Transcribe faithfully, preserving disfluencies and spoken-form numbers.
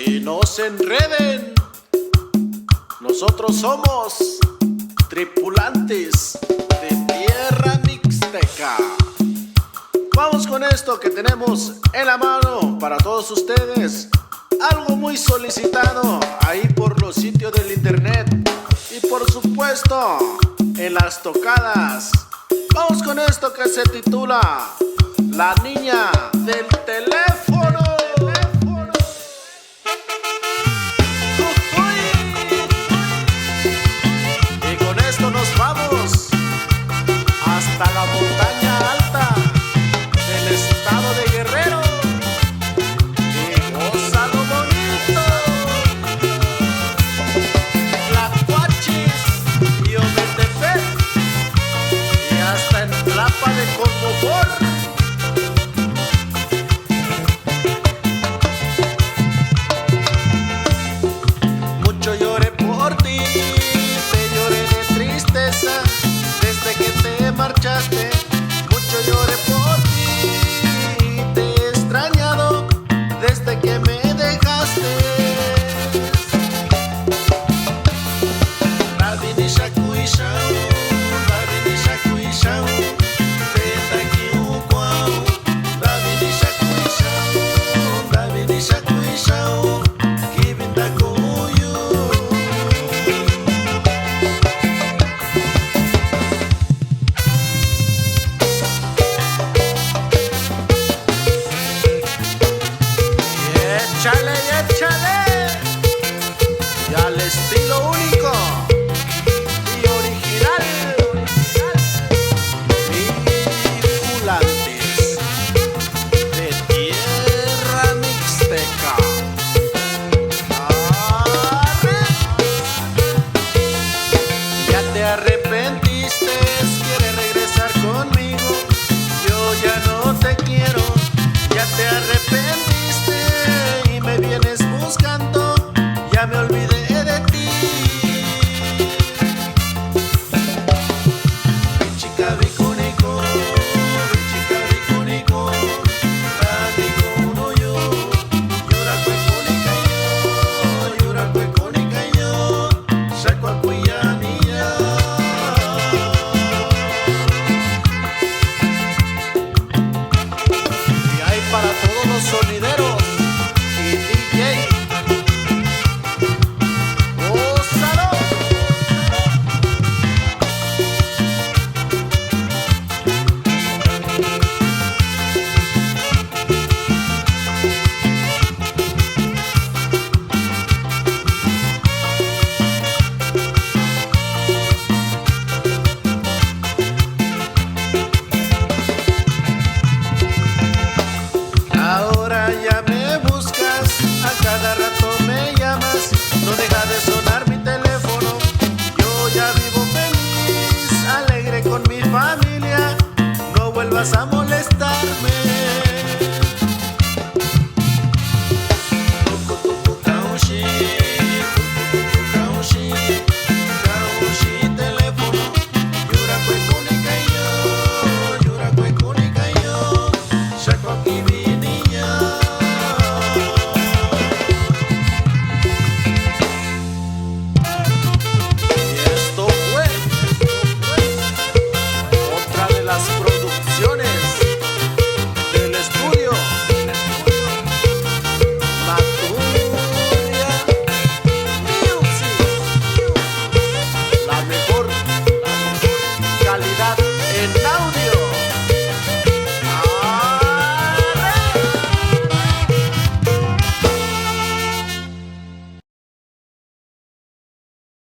y no se enreden. Nosotros somos tripulantes de Tierra Mixteca. Vamos con esto que tenemos en la mano para todos ustedes. Algo muy solicitado ahí por los sitios del internet y por supuesto en las tocadas. Vamos con esto que se titula La niña del teléfono. Y con esto nos vamos hasta la montaña alta del estado de Guerrero. Y gózalo bonito. Tlacuaches y Ometepec. Y hasta en Tlapa de Cosmofor. Mucho lloré por ti, te lloré de tristeza, desde que te marchaste. Mucho lloré por ti, te he extrañado, desde que me dejaste. Babini shakuishao, babini shakuishao, te taki ukwao. Babini shakuishao, babini shakuishao, kibinda koyu. Y échale, y échale. Y al estilo único y original. Tripulantes de Tierra Mixteca. Arre. Ya te arrepentiste, quieres regresar conmigo. Yo ya no te quiero. Ya te arrepentiste y me vienes buscando. Ya me olvidé de ti. Bichika bikuniko, bichika bikuniko, tadiko uno yo, yura kwe kunikayo, yura kwe kunikayo, shakwa kuyaniya. Y hay para todos los sonideros.